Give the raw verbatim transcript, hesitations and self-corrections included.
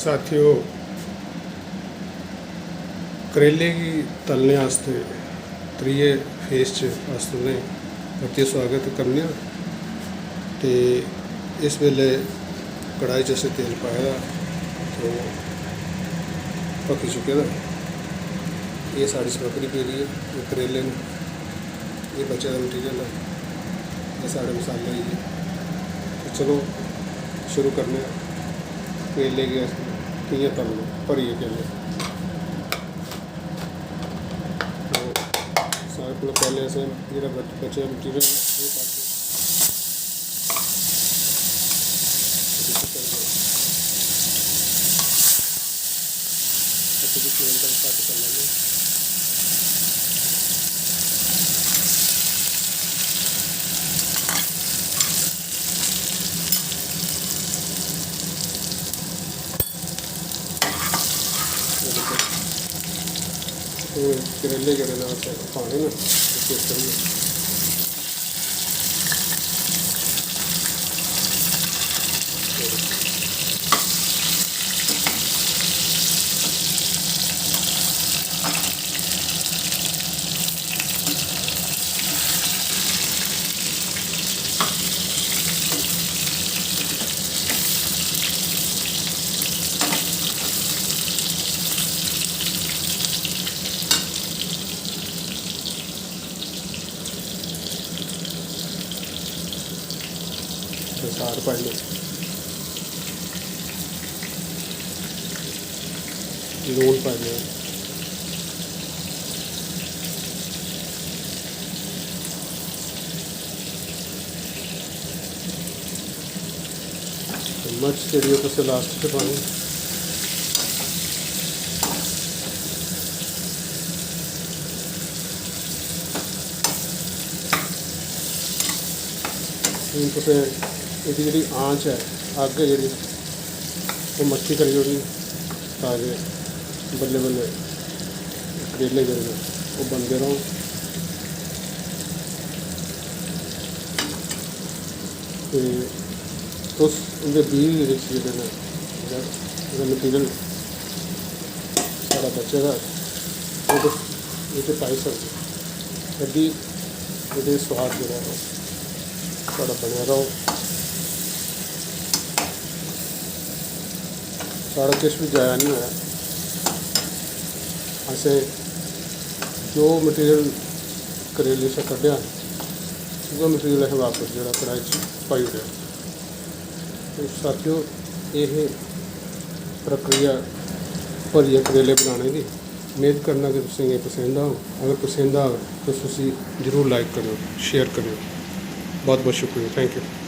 साथियो, करेले गी तलने आस्तै त्रिये फेस च अस तुं'दे परतियै सुआगत करने आं। ते इस बेल्लै कढ़ाई च असें तेल पाए दा, ते ओह् पक्की चुके दा। एह् साढ़ी समग्री पेदी ऐ, एह् करेले न, एह् बचे दा मटीरियल ऐ, एह् साढ़े मसाले होई गे। ते चलो, शुरू करने आं। करेले गी अस कि'यां तलने, भरियै कि'यां। तो सारें कोला पैह्लें असें जेह्ड़ा बच-, बचे दा मटीरियल, एह् पास्सै करेले जेह्ड़े न, असें पाने न, इस करियै। बसार पाई लो, लून पाई लो। ते मर्च जेह्ड़ी ऐ तुसें लास्ट च पानी। हून तुसें एह्दी जेह्ड़ी आंच ऐ, अग्ग ऐ जेह्ड़ी, ओह् मट्ठी करी ओड़नी, तां जे बल्लें बल्लें करेले जेह्ड़े न, ओह् बनदे रौह्न। ते तुस इं'दे बीऽ दे बिच जेह्ड़े न, जेह्ड़ा, जेह्ड़ा मटीरियल साढ़ा बचे दा, ओह् तुस एह्दे च पाई सकदे ओ। एह्दी, एह्दे सोआद जेह्ड़ा ऐ, साढ़ा बनेआ रौह्ग। साढ़ा किश बी जाया निं होया। असें जो मटीरियल करेले चा कड्ढेआ, उ'ऐ मटीरियल असें बापस जेह्ड़ा कढ़ाई च पाई ओड़ेआ। ते साथियो, एह् ही प्रक्रिया भरियै करेले बनाने दी। मेद करना कि तुसें गी पसंद आग। अगर पसंद आग, तुस उसी जरूर लाइक करेओ, शेयर करेओ। बहुत बहुत शुक्रिया। Thank U.